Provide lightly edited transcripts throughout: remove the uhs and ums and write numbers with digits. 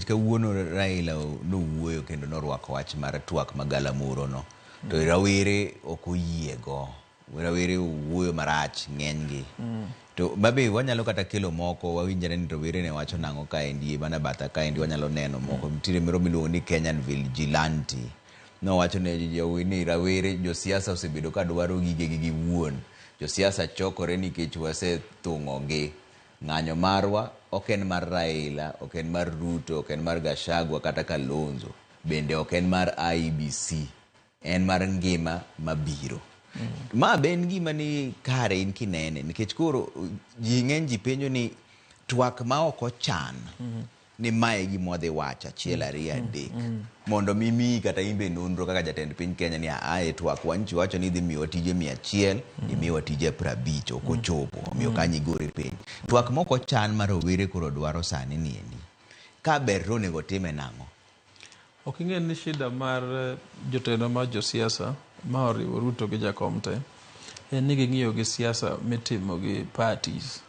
kawuono Raila nowuoyo kendo norwako wach mar twak magalamoro no. To rawere ok oyiego. Rawere owuoyo marach ng'enygi. To mabe wanyalo kata kelo moko wawinjore ni rowere ne wacho nang'o kaendi mana batha kaendi wanyalo neno moko. Nitiere moro miluongo ni Kenyan Vigilante. Nowacho ne ni rawere josiasa osebedo ka dwaro gigegi giwuon. Josiasa chokore nikech wasethung'ogi. Ng'anyo marwa ok en mar Raila, ok en mar Ruto, ok en mar Gachagua kata Kalonzo. Bende ok en mar IEBC. En mar ngima mabiro. Ma be en gima ni kare in kinene nikech koro ji ng'eny ji penjo ni twak ma ok ochan ni mae e gima wadhi wacho achiel ariyo adek mondo mi miyi kata in be nonro kaka jatend piny Kenya ni aa e twak wanchi wacho ni idhi miyowa tije 100 imiyowa tije 50 ok ochopo omiyo kanyo igore piny. Twak mok ochan ma rowere koro dwaro sani ni endi ka ber to onego time nang'o? Ok ing'e ni shida mar jotelo mar josiasa ma oriwo Ruto gi Jakom te en ni ging'iyo gi siasa mitimo gi parties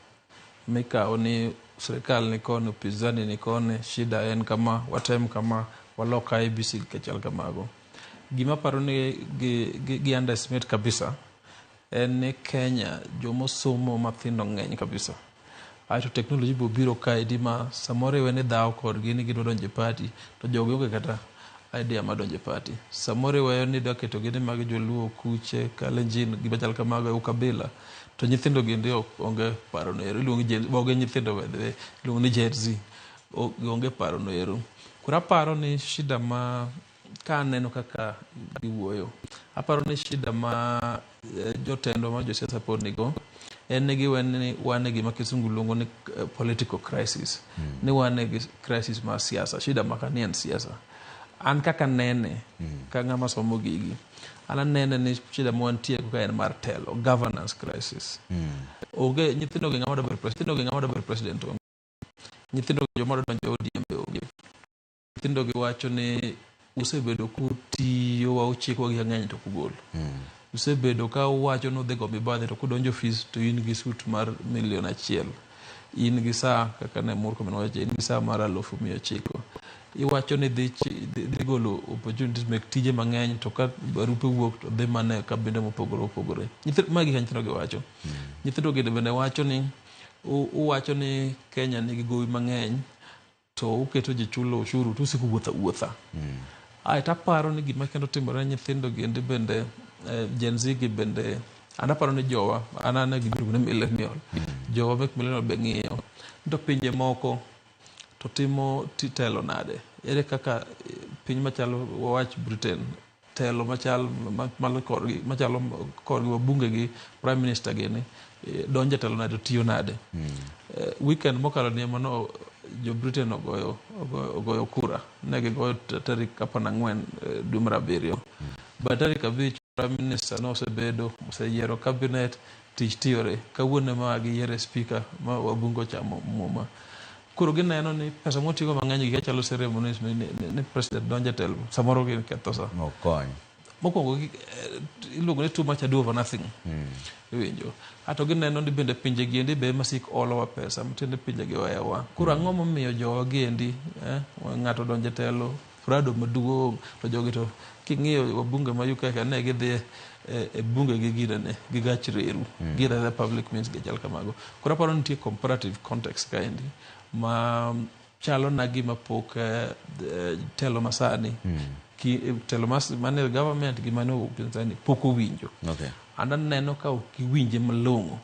mikawo ni sirikal ni koni, upinzani ni koni, shida en kama, watem kama, walok IEBC kachal kamago. Gima aparo ni gi underestimate kabisa en ni Kenya jomosomo mathindo ng'eny kabisa. Aeto technology be obiro kaendi ma samoro iwe ni dhawo kodgi ni gidwa donjo e party to jogi onge kata idea mar donjo e party. Samoro iweyo ni idwa ketogi ni magi joluo, kuche, kalenjin, gima chal kamago e ukabila to nyithindo gi endi onge paro no ero. Iluongo ni Gen, onge nyithindo by the way, iluongo ni Gen Z. Onge paro no ero. Koro aparo ni shida ma ka aneno kaka giwuoyo, aparo ni shida ma jotendwa ma josiasa pod nigo en ni giwe ni wan e gima kisungu luongo ni political crisis. Ni wan e gi crisis mar siasa. Shida maka ni en siasa. An kaka nene, ka ng'ama somo gigi, an anene ni shida ma wantie go ka en mar telo, governance crisis. Onge nyithindo gi ng'ama dwa bedo president, nyithindo gi ng'ama dwa bedo president onge. Nyithindo gi joma dwa donjo e ODM be onge. Nyithindo gi wacho ni usebedo kutiyo wa uchikwa gi ng'eny to ok ugol. Usebedo ka uwacho ni udhi go mibadhi to kudonjo ofis to in gi suit mar milion 1. In gi saa kaka ne Murkomen wacho in gi saa mar 900,000. Iwacho ni dhi golo opportunities mek tije mang'eny to ka barupe wuok to dhi mana e kabinde mopogore opogore. Ma gik ma nyithindo gi wacho. Nyithindo gi bende wacho ni uwacho ni Kenya nigi gowi mang'eny to uketo ji chulo ushuru to usiko wuotho awuotha. Aeto aparo ni gima kendo timore ne nyithindo gi endi bende Gen Z gi bende an aparo ni jowa an an gima iluongo ni millennial. Jowa mek millennial be ng'iyo to pinje moko to timo telo nade. Ere kaka piny machalo wawach Britain telo machal malo korgi machalo korgi wabunge gi prime minister gini donjo e telo nade to tiyo nade. Weekend mokalo ni ema no jo Britain ogoyo kura. Ne gigoyo tarik 14 dwe mar abiriyo. But tarik 5 prime minister nosebedo oseyiero cabinet tich tiyore. Kawuono ema giyiere speaker ma wabunge ochamo muma. Koro gineno ni pesa motigo mang'eny gi chalo ceremonies ni president donjo e telo samoro giketho sa. Ok kony. Mokwongo iluongo ni too much ado over nothing. Iwinjo. Ato gineno ni bende pinje gi endi be ema sik olowa pesa matiende pinje gi ohewa. Koro ang'o momiyo jowa gi endi ng'ato donjo e telo Prado maduong' to jogi to king'iyo wabunge ma UK ka ne gidhi e bunge gi ginene gi gach reru. Gidhi adhiya public means gi chal kamago. Koro aparo ni nitie comparative context kaendi ma chalo na gima pok telo masani telo mane government gi mane upinzani pok owinjo. An aneno ka ok giwinje malong'o.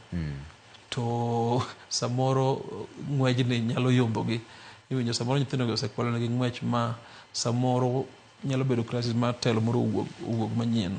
To samoro ng'wejni nyalo yombogi. Iwinjo samoro nyithindo gi osekwalo negi ng'wech ma samoro nyalo bedo crisis mar telo moro owuog manyien.